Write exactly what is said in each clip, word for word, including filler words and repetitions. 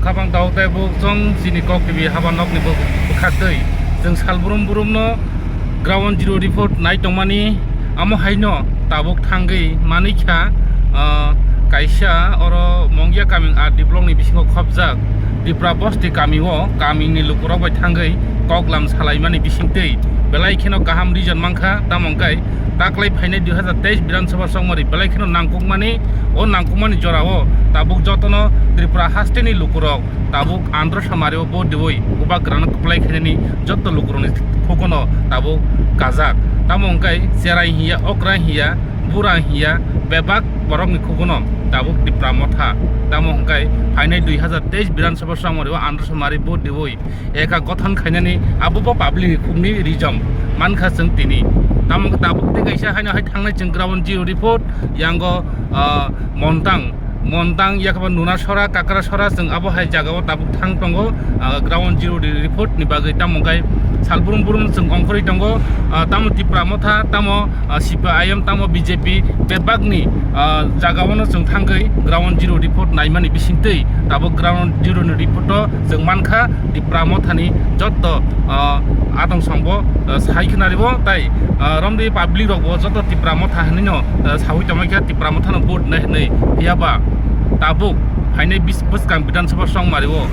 Khabang tao tei bo chwng chini Kok T V haba nokni bo bwkhaktwi chwng sal brum brumno ground zero report nai tongmani, amo haino tabuk thangwi manikha, ah, kaisa oro Mongya kaming R D block ni bisingo khopjak Tipra bosti kamio kamini lukurok bai thangwi koklam salaimani bisingtwi belai kheno kaham result mankha, tamo wngkha taklai phainai dui hazar teis Bidhan Sabha chongmari belai kheno nangkukmani, o nangkukmani jorao tabuk jotono Tripura hasteni lukurok tabuk Andhra Samario vote diwi bubagrano kwplai khainani jotto lukurokni phukuno tabuk kajak. Tamo wngkha cherai hiya, okra hiya, bura hiya, bebak borokni phukuno tabuk Tipra Motha. Tamo wngkha phainai dui hazar teis Bidhan Sabha chongmario Andhra Samari vote diwi eka gothon khainani abo bo public ni khukni rijom mankha chwng tini. Tamo wngkha tabuk tei kaisa haino hai thangnai chwng ground zero report yango, ah, Montang, Montang yakaba Nuna Sora, Kakra Sora chwng abo hai jagao tabuk thang tongo, ah, ground zero re-, report ni bagwi. Tamo wngkha sal brum brum chwng ongkhorwi tongo, ah, tamo Tipra Motha, tamo, ah, C P I M, tamo B J P bebakni, ah, jagaono chwng thangwi ground zero report naimani bisingtwi tabuk ground zero ni report o chwng mankha Tipra Mothani jotto, ah, adong songbo, ah, sai khwnaribo tei, ah, romdi public rokbo jotto Tipra Motha hinwino, ah, sawi tongmai kha Tipra Mothano vote nai hinwi. Phiyaba tabuk phainai bis-, bwskang Bidhan Sabha chongmario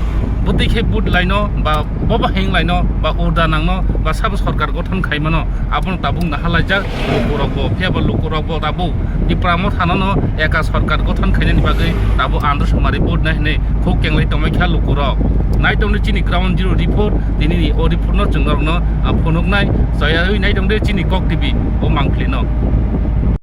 bwtwi khe vote laino ba boba heng laino ba order nangno ba sabo sorkar gothon khaimano, abono tabuk nahalaijak lukurokbo. Phiyaba lukurokbo tabuk Tipra Mothanono eka sorkar gothon khainani bagwi tabuk Andhra Samari vote nai hinwi khuk kenglai tongmai kha lukurok. Nai tongdi chini ground zero report, tinini o report no chwng norokno, ah, phunuknai. Soyawi nai tongdi chini Kok T V o mangphlino.